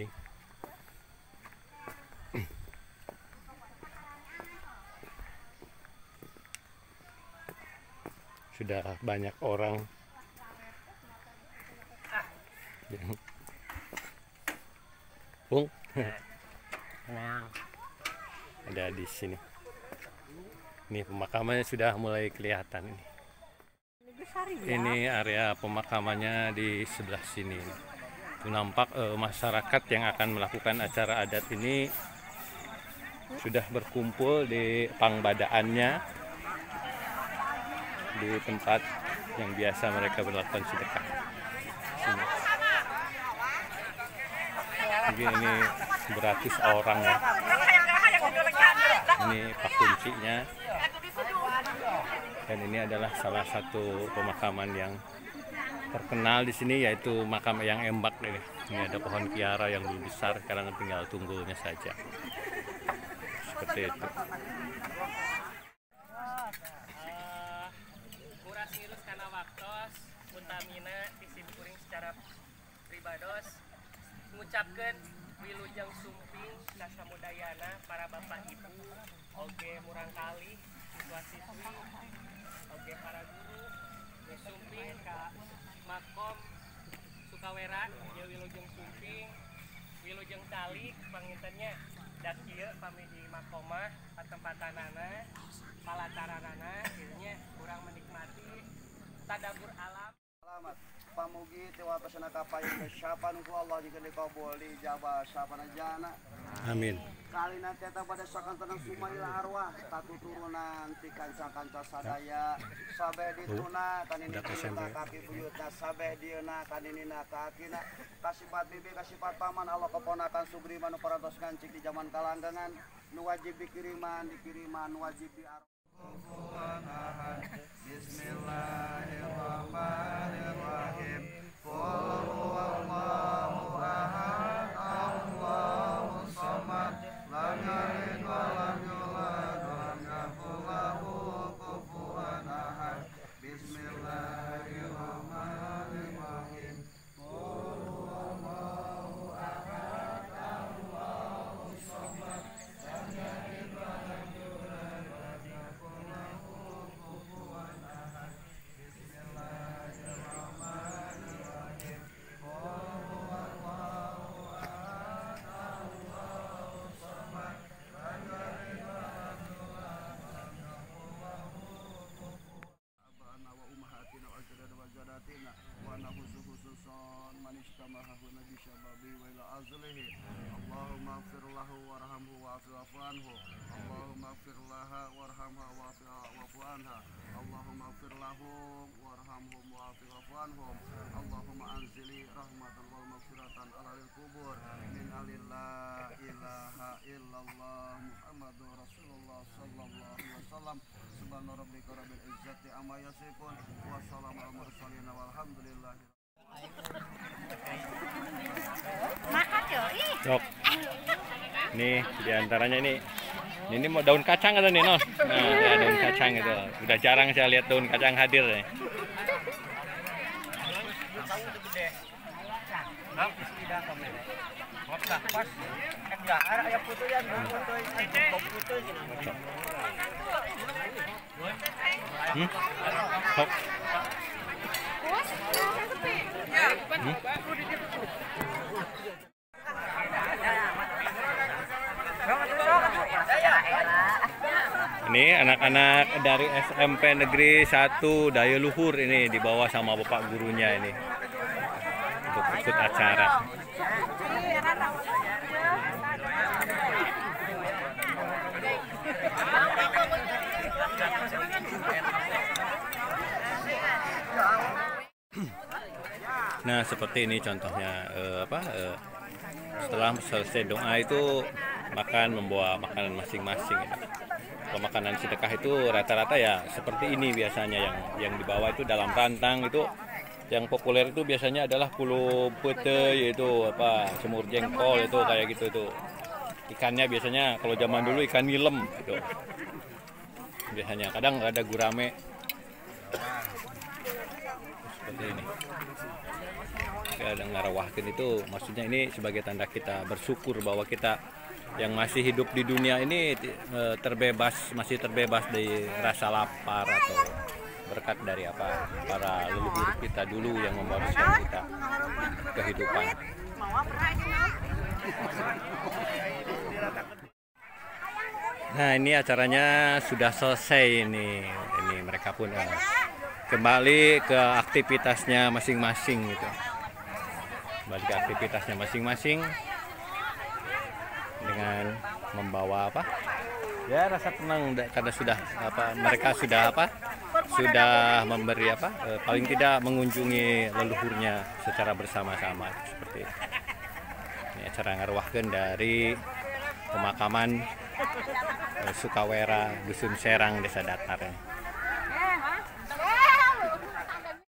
Ini sudah banyak orang yang Bung ada di sini. Ini pemakamannya sudah mulai kelihatan ini. Ini area pemakamannya di sebelah sini. Nampak masyarakat yang akan melakukan acara adat ini sudah berkumpul di pangbadaannya, di tempat yang biasa mereka melakukan sedekah. Sini. Mungkin ini beratus orang ya. Ini pak kuncinya. Dan ini adalah salah satu pemakaman yang terkenal di sini, yaitu makam Eyang Embak ini. Ini ada pohon kiara yang lebih besar, sekarang tinggal tunggulnya saja. Seperti itu. Kuras ngirus kana waktos utamina disimkuring secara pribados ngucapkeun wilujeng sumping ka samudayana para bapak ibu oge murangkali siswa-siswi oge para guru sumping ka makom Sukawera ya wilujeng sumping wilujeng calik pangintennya da kieu pami di makomah patempatanana palataranana kieu kurang menikmati tadabur alam. Selamat pamugi tewatosna kapayun syapan ku Allah jika dikabul dijabah sapana jana. Amin. Kali nanti eta pada sakantenan sumaila arwah tatuturunan ti kanca-kanca sadaya sabeh dituna kanini kaki buyutna sabeh dieuna kaninina kakina kasipat bibi kasipat paman Allah keponakan sugriman nu parantos ngancik di zaman kalanggangan nu wajib dikiriman dikiriman nu wajib di Bismillahirrahmanirrahim. Qul huwallahu ahad, Allahu samad, lam yalid wa lam yulad wa lam yakul lahu kufuwan ahad. Bismillahirrahmanirrahim. Qul huwallahu ahad, Allahu samad, lam yalid wa lam yulad wa lam yakul lahu kufuwan ahad. Bismillahirrahmanirrahim. Qul huwallahu ahad, Allahu samad, lam yalid wa lam yulad wa lam yakul lahu kufuwan. Abana wa ummahatina wa ajdadina wa ajdadatina wa nahusu khususan man ishtamahu nabi syababi wa ila azlihi. Allahumma ighfir lahu warhamhu wa'fu anhu. Allahumma ighfir laha warhamha wa'fu anha. Allahumma ighfir lahum warhamhum wa'fu anhum. Allahumma anzili rahmatan wal maghfiratan ala al kubur min alillah ilaha illallah Muhammadur Rasulullah sallallahu alaihi wasallam. Subhana rabbika rabbil izzati amma yasifun wassalamu alal mursalin walhamdulillah. Makan yo, ih. Cok. Nih diantaranya ini. Ini mau daun kacang atau nih, Nos? Nah, ya, daun kacang itu. Udah jarang saya lihat daun kacang hadir nih. Hmm? Sok. Hmm? Ini anak-anak dari SMP Negeri 1 Daya Luhur ini dibawa sama bapak gurunya ini untuk ikut acara. Nah, seperti ini contohnya setelah selesai doa itu makan membawa makanan masing-masing gitu. Kalau makanan sedekah itu rata-rata ya seperti ini biasanya, yang dibawa itu dalam rantang itu. Yang populer itu biasanya adalah pulu pete, yaitu apa, semur jengkol itu kayak gitu itu. Ikannya biasanya kalau zaman dulu ikan nilem gitu. Biasanya kadang ada gurame. Seperti ini. Oke. Ngarewahkeun itu maksudnya ini sebagai tanda kita bersyukur bahwa kita yang masih hidup di dunia ini terbebas, masih terbebas dari rasa lapar atau berkat dari apa para leluhur kita dulu yang mewariskan kita kehidupan. Nah, ini acaranya sudah selesai ini. Ini mereka pun kembali ke aktivitasnya masing-masing gitu. Kembali ke aktivitasnya masing-masing dengan membawa apa? Ya, rasa tenang karena sudah apa, mereka sudah apa? Sudah memberi apa? Paling tidak mengunjungi leluhurnya secara bersama-sama seperti itu. Ini acara ngarwahkeun dari pemakaman Sukawera, Dusun Serang, Desa Datar.